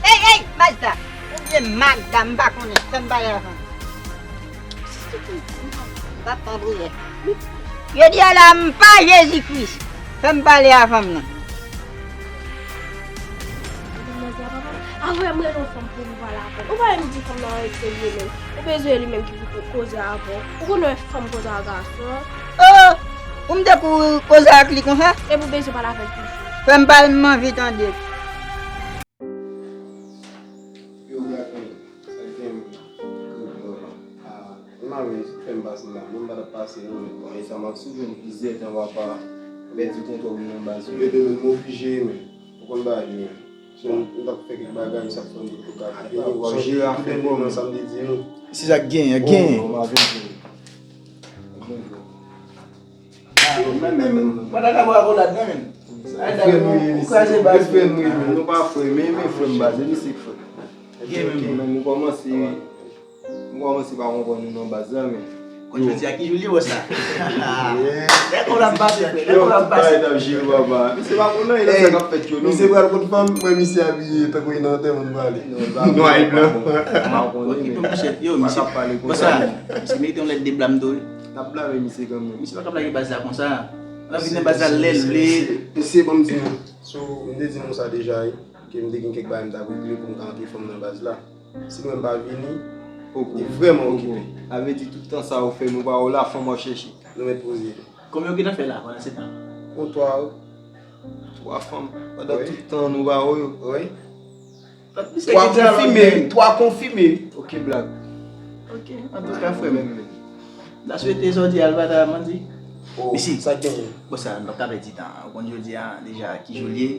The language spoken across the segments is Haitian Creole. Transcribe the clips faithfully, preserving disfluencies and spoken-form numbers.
Ey, ey, Magda! Oubyen Magda, m pa konnen, fè m pale avan. M pa pran priyè. Yo di a la, m pa Jezi Kris. Fè m pale a fanm nan. Madanm nan di a papa, a wè m rele yon fanm pou m pale avè l. Ou pa menm di fanm nan anyen serye menm. Ou bezwen li menm ki pou koze avè w. Ou konnen fanm koze ak gason. Oh! Pou m te kou koze ak li konsa? Epi ou bezwen pale avè l toujou. Fè m pale, m anvi tande. Yo, bra konn, sa k gen, menm? Kòb, ah, m pa wè, fè m pase la. Mwen m pa t ap pase non, men bon, e sa m ap soufri plizyè tan, papa. Pèdi kontwòl mwen nan baz yo. Yo te menm oblije, men. Ou konn bagay yo, men. Si m, m t ap fè kèk bagay, sa k fè m te tou ka vini, w ap jere afè m, men sa m te di nou. Se sa k genyen, genyen. Oh, m ap vin. Ah, men, men, men, mwen ta ka bwè akolad, non, men. Ay, frè nou ye, ou kraze baz, frè nou ye, men nou pa frè, men, men frè m baz, e misye k frè. Gen men, men nou kòmanse, nou kòmanse pa konprann nou nan baz la, men. Konn jodi a ki jou li wè sa. Lè kò l ap bate, frè, lè kò l ap bate. Misye pa konn anyen nan sa k ap fèt yo, non. Misye pral konn fanm, mwen misye abiye tankou e nan antèman nou prale. Non, nwa e blan. Okipe mouchèt, yo, misye, konsa, misye merite yon lèt de blam tou, wi. N ap blame misye kanmenm. Misye pa ka blage baz la konsa. L ap vin nan baz la lè l vle. Mesye, mesye, ban m di nou, so, m te di nou sa deja, wi, ke m te gen kèk bagay m t ap regle pou m ka antre fanm nan baz la. Si mwen m pa vini, li vrèman okipe. Sa vle di tout tan sa ou fè, nou pa wè w la, fanm w ap chèche. Nou mèt poze. Konbyen w gentan fè la, pandan se tan? Bon, twa, wi. Twa fanm. Pandan tout tan, nou pa wè yo. Wi. Twa konfime, twa konfime. Ok, blag. Ok, antouka, frè m. M ta swete jodi a l pa ta mandi. Oh, mesye, sa k genyen? Bon, sa, nou p ap ka pèdi tan. Ou konn jodi a, deja, ki jou l ye?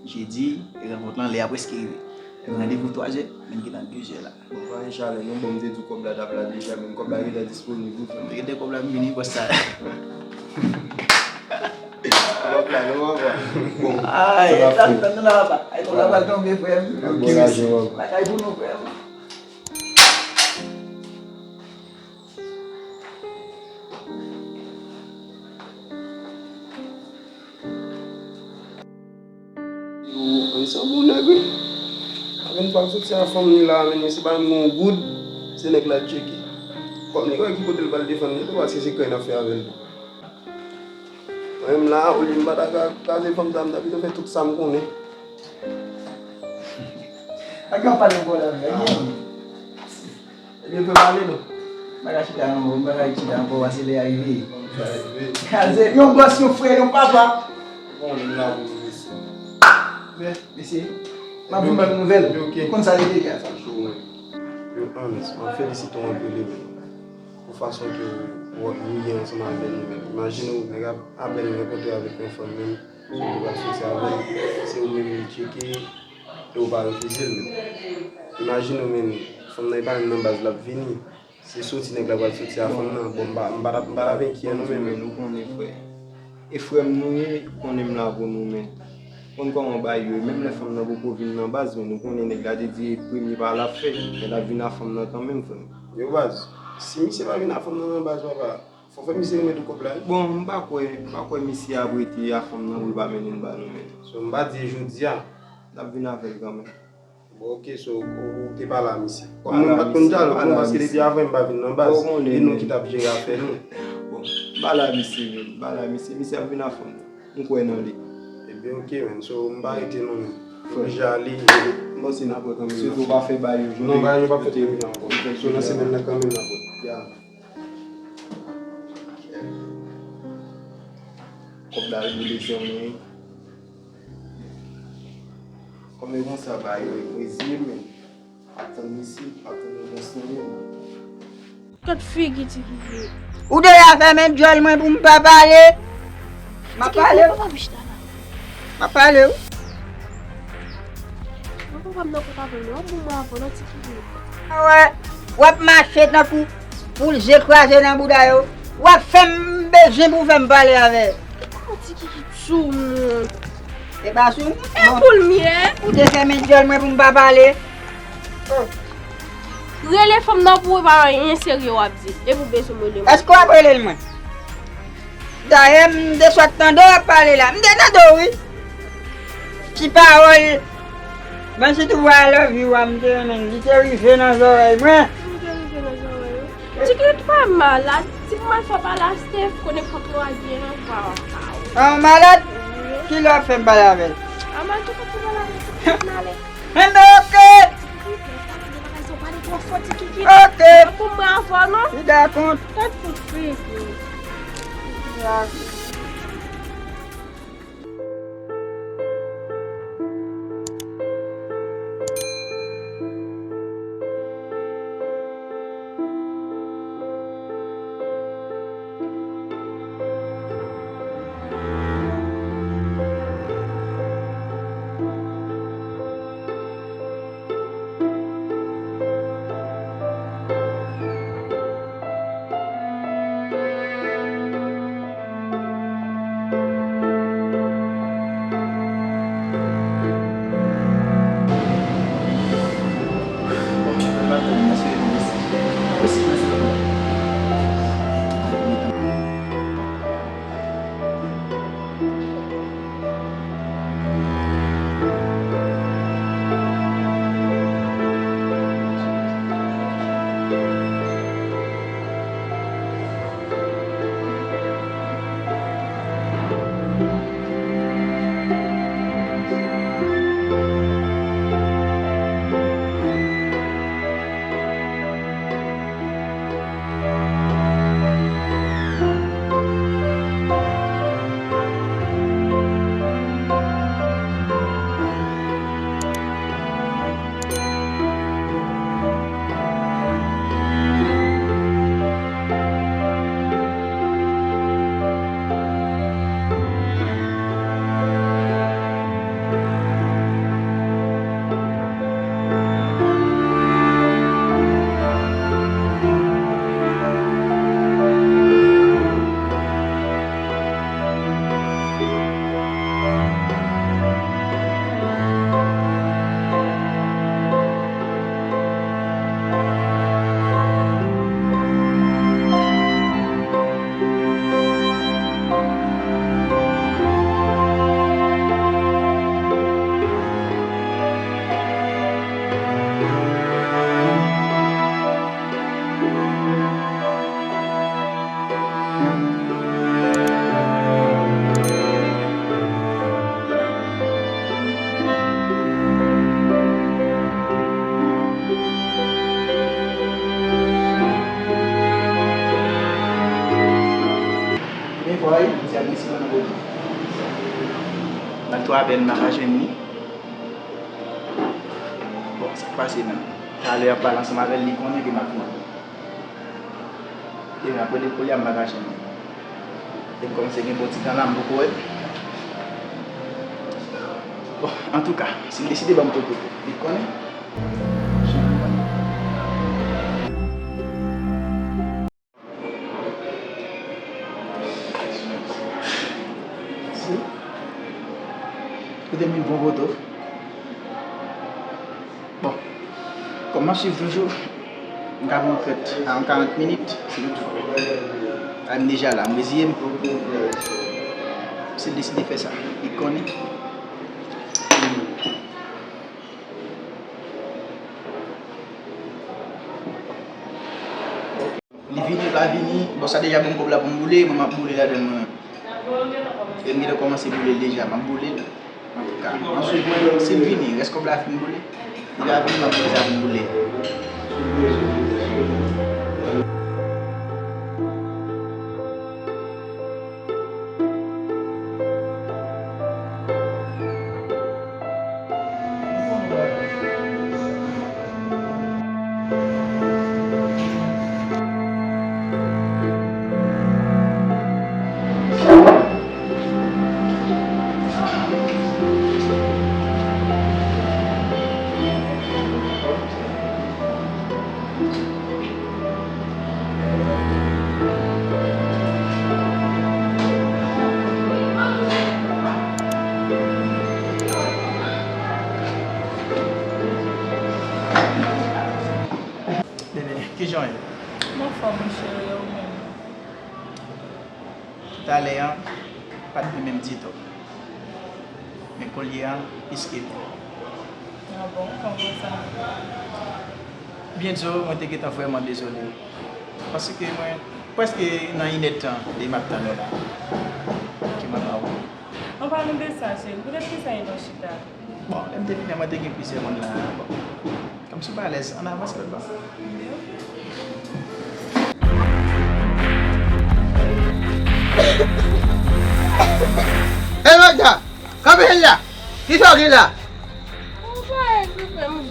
Jedi, e rankont lan, lè a prèske rive. Randevou twa zè, men l gentan de zè la. Bon, pa gen chalè, non, bon, m te di w kòb la t ap la deja, men kòb la gentan disponib, wi, frè m. Rete kòb la vini, bòs sa. Bon, ay, sa va fè. Tann, tann, tann la, papa. Ay, kòb la pral tonbe, frè m. Ok, mèsi. Lakay pou nou, frè m. Yo, ann san bon nèg, wi. Avèn fwa l soti a fanm li la, men si pa menm gon goud, se nèg la tcheke. Kòm li wè ki kote l pral defann li tou, paske se kè n ap fè avè l tou. Mwen menm la, olye m pa ta ka kraze fanm sa, m ta pito fè tout sa m konnen. Ak yo ap pale ankò la, men, ebyen. Ebyen, fè pale non. M pa ka chita ankò, m pa ka chita ankò, pase lè a rive. Kraze, yon bòs, yon frè, yon papa. Bon, m la pou nou, mesye. Men, mesye, m ap vin ban nou nouvèl. Ou konn sa li ye, gars. Yo, Hans, mwen felisite w anpil, wi, pou fason ke w, w ye ansanm avè nou, men. Imajine w, nèg ap apèn rankontre avèk yon fanm, men, sou li pa soti avè l, se ou menm li tcheke, e ou pa refize l, men. Imajine w, men, fanm nan, e pa menm nan baz l ap vini. Se soti nèg la pral soti a fanm nan. Bon, m pa, m pa t ap, m pa t ap enkyè non, men, men nou konnen, frè. E frè m nou ye, ou konnen m la pou nou, men. Ou konn kòman bagay yo ye, menm lè fanm nan poko vin nan baz, men nou konnen nèg la te di premye pa l ap fè, men l ap vin a fanm nan kanmenm, frè m. Yo, baz, si misye pa vin a fanm nan nan baz, papa, fò fè misye remèt ou kòb la, wi. Bon, m pa kwè, m pa kwè misye ap rete a fanm nan pou l pa mennen l ba nou, men. So, m pa di e jodi a. L ap vin avè l kanmenm. Bon, ok, so, ou, ou te pale a misye. Kòm mwen pa t konn djòl, bon, paske depi avan m pa vin nan baz, e nou ki t ap jere afè nou. Bon, m pale a misye, men, m pale a misye, misye ap vin a fanm nan. M kwè nan li. Ebyen, ok, men, so, m pa rete non, men. Oblije ale. M panse n ap wè kanmenm. Sitou pa fè bagay yo jodi. Non, bagay yo p ap fèt menm jan ankò. So, nan semèn nan kanmenm n ap wè. Ya. Kòb la vin desann, wi. Kòm e konsa bagay yo reziye, men ap tann misye, ap tann repons nan men. Gad figi ti ki vye. Ou deja fèmen djòl mwen pou m pa pale. M ap pale. Papa, m chita la. M ap pale wi. Mwen konprann nan kont avè w, w ap bon mwen avè w, non, ti kiki. A wè, w ap mache tankou poul je kraze nan bouda yo. W ap fè m bezwen pou w fè m pale avè. Kòman ti kiki sou moun? E pa sou moun. E non. Pou l m ye. Ou te fèmen dyòl mwen pou m pa pale. Oh. Rele fanm nan pou w pa anyen serye w ap di. E pou bezwen m rele mwen. Èske w ap rele l mwen? Dayè, m te sot tande w ap pale la. M te tande w, wi. Ti pawòl. Mwen sitou I love you a, m te renmen l. Li te rive nan zòrèy mwen. Li te rive nan zòrèy ou. Ti kiki pa malad. Ti kiki mal fè pale a Steph, konnen fòk nou al byen anvan. Ah, malad? Wi. Kilè w ap fè m pale avè l? Ah, mal tou fòk nou pale avè l. Fòk nou ale. Enben, oke. Oke. Pou mwen avè w, non? Li dakò. Tèt pou figi. Premye fwa wi, m di a mesi nan kote. M al twa apèl, m pa ka jwenn li. Bon, sa k pase menm? Talè ap pale ansanm avè l, li konnen ke m ap vini. E m ap rele pou li a, m pa ka jwenn li. E m kòmanse gen bon ti tan la, m poko wè l. Bon, antouka, si l deside ban m kote pou li konnen. Kote m vin pran poto. Bon, kòm m ap swiv toujou, m ka pran trèt a yon karant minit, si l, a, m deja la, m reziye m. Si l deside fè sa, li konnen. Li vini, li pa vini, bon, sa deja bon kòb la pou m boule, mwen m ap boule ladan l mwen menm. E m gentan kòmanse boule l deja, m ap boule l. Antouka, m ap swiv mwen, si l vini, rès kòb la fin boule. Li pa vini, m ap kite sa pou m boule. Jan w ye? M anfòm, mon cheri, e ou menm? Talè a, pa t byen menm ditou. Men kounye a, plis ke byen. Ah bon? Kòman sa? Byen di w, mwen te gentan vrèman dezole. Paske mwen, prèske nan inèdtan, depi m ap tann ou la, ke mwen pa wè w. An palan de sa, cheri, poutèt kisa e nan chita? Bon, lè m te vini an, mwen te gen plizyè moun la. Bon, kòmsi w pa alèz, ann avanse lòt bò. Ey, Magda! Kanpe la! Kisa w gen la?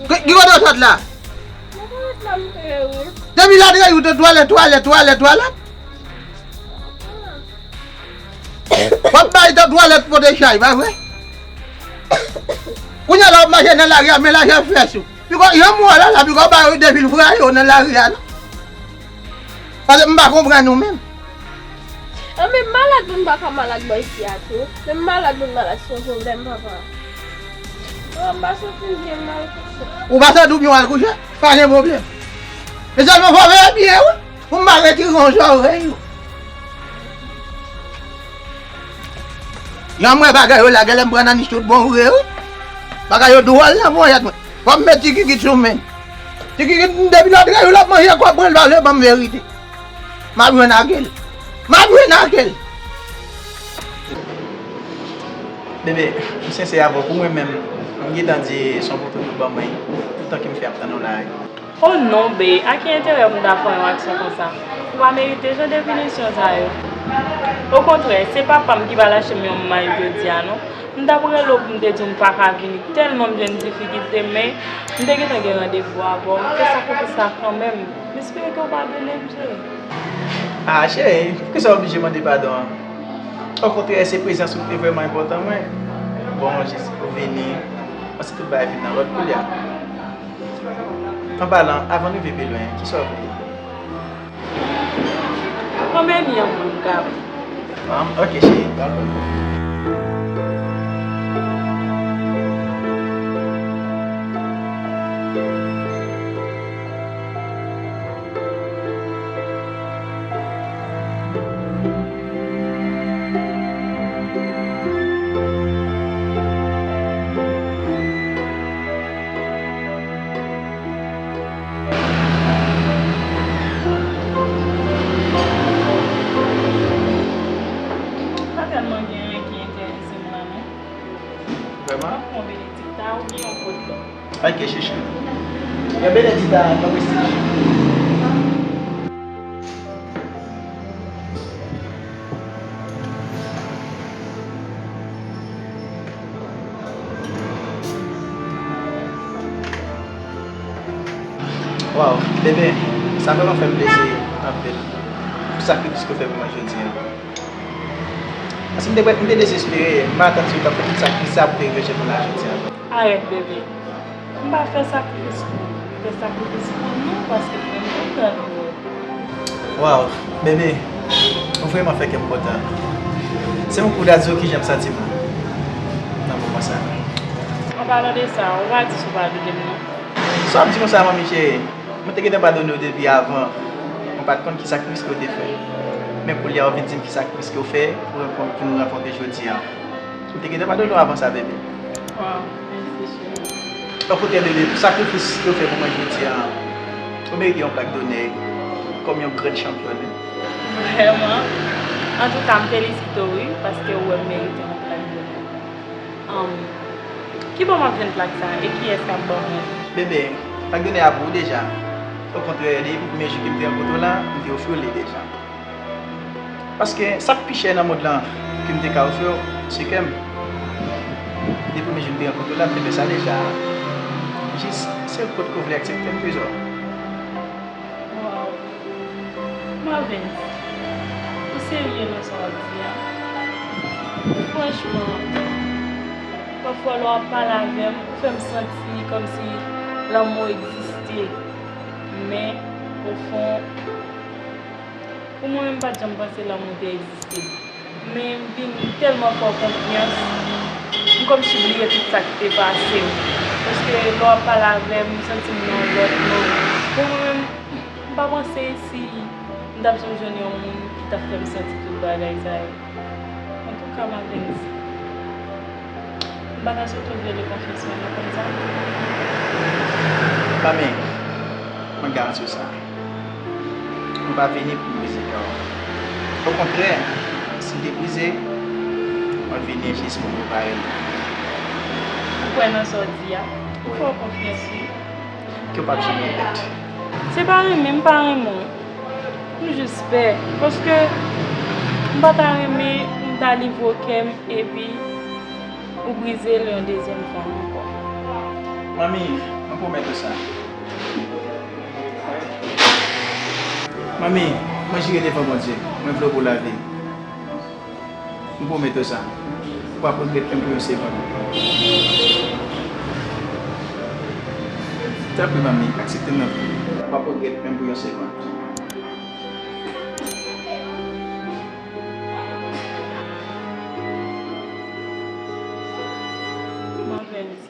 Ki, ki kote w sot la? Depi la, depi ou te twalèt, twalèt, twalèt, twalèt. W ap bay tan twalèt pote chay, pa vre? Kounye a la w ap mache nan lari a, men lajè fès ou. Piko, jan m wè w la, la, piko w ba yo de vil fraye w nan lari a, non? Paske m pa konprann ou menm. An, men malad moun pa ka malad bò isi a tou. Men malad moun malad se yon pwoblèm, papa. An, m pa santi m byen, m al kouche. Ou pa santi w byen, w al kouche? Pa gen pwoblèm. Men sèlman fò w veye byen, wi. Pou m pa retire yon zòrèy ou. Jan m wè bagay yo la, genlè m pran nan nich tout bon vre, wi. Bagay yo dwòl nan ponyèt mwen. Fò m met ti kikit sou men. Ti kikit, depi l antre, yo l ap manje kòb mwen, l pa vle ban m verite. M ap jwenn ak l. M ap jwenn ak l. Bebe, m sensè avè w. Pou mwen menm, m gentan di se yon pwototou ban mwen. Tout tan ke m fè ap tann ou la. Oh non, be, a ki enterè pou m ta fè yon aksyon konsa? Ou pa merite jan de pinisyon sa yo. Okontrè, se papa m ki pa lache m yon may jodi a, non. M t ap rele w pou m te di w m pa ka vini, tèlman m jwenn difikilte, men m te gentan gen randevou avè w. M fè sakrifis la kanmenm. M espere ke w padone m, cheri. Ah, cheri, poukisa w oblije mande padon an? Okontrè, se prezans ou ki te vrèman enpòtan mwen. Bon, jis ou vini, mwen se tout bagay vin nan lòd koulye a. An palan, avan n rive pi lwen, kisa w vle? Yon beny an pou m kab. Ah, ok, cheri, pa pwoblèm. Pa tèlman gen anyen ki enterese m la, non. Vrèman? Yon Benedicta oubyen yon Prodlo. Ok, chouchou. Yon Benedicta, yon Prestige. Waw, bebe, sa vrèman fè m plezi anpil pou sakrifis ke w fè pou mwen jodi a. Paske m te, m te dezespere, m pa t atann si w t ap fè tout sakrifis sa pou te rive jwenn mwen la jodi a. Arèt, bebe. M pa fè sakrifis pou ou. M fè sakrifis pou nou, paske nou menm nou pran nou. Waw, bebe, ou vrèman fè kè m kontan. Se yon kou dadi w ki jan m santi m nan moman sa. An palan de sa, ou pa di si w padone m non. Sa w ap di konsa, manmi cheri? Mwen te gentan padone w depi avan. Mwen pa t konn ki sakrifis ke w te fè. Men koulye a, w vin di m ki sakrifis ke w fè pou rankont, pou nou rankontre jodi a. Mwen te gentan padone w avan sa, bebe. Waw, mèsi, cheri. Okontrè, bebe, pou sakrifis ke w fè pou mwen jodi a, ou merite yon plak donè kòm yon grann chanpyòn. Vrèman? Antouka, m felisite w, wi, paske ou wè m merite yon plak donè. Ann, kibò m ap jwenn plak sa a e kiyès k ap ban mwen l? Bebe, plak donè a pou ou deja. Okontrè, depi pou premye jou ke m te rankontre w la, m te ofri w li deja. Paske sa k pi chè nan mond lan ke m te ka ofri w, se kè m. Depi premye jou m te rankontre w la, m te fè sa deja. Jis, se w ki potko vle aksepte m, trezò. Waw. Marvens, ou serye nan sa w ap di a? Franchman, pafwa lè w ap pale avè m, ou fè m santi kòmsi lanmou egziste. Men, ofon, pou mwen menm, m pa t janm panse lanmou te egziste. Men m vin tèlman fè w konfyans, m kòmsi bliye tout sa ki te pase m. Paske lè w ap pale avè m, m santi m nan yon lòt mond. Pou mwen menm, M pa panse si m t ap janm jwenn yon moun ki t ap fè m santi tout bagay sa yo. Antouka, Marvens, m pa ta sot ou vyole konfyans mwen, nou konn sa? Mami, mwen garanti w sa. Mwen pa vini pou m brize kè w. Okontrè, si l te brize, mwen vini jis pou m repare l. Ou kwè nan sa w di a? Ou fè w konfyans, wi. Ke w p ap janm regrèt. Se pa renmen m pa renmen w. M jis pè, paske m pa ta renmen m ta livre kè m epi ou brize l yon dezyèm fwa ankò. Manmi, mwen pwomèt ou sa. Manmi, mwen jire devan Bondye, mwen vle w pou lavi. M pwomèt ou sa. Ou p ap regrèt menm pou yon segonn. Tanpri, manmi, aksepte m nan vi w. Ou p ap regrèt menm pou yon segonn. Marvens,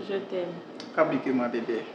je t'aime. Pas plus que moi, bébé.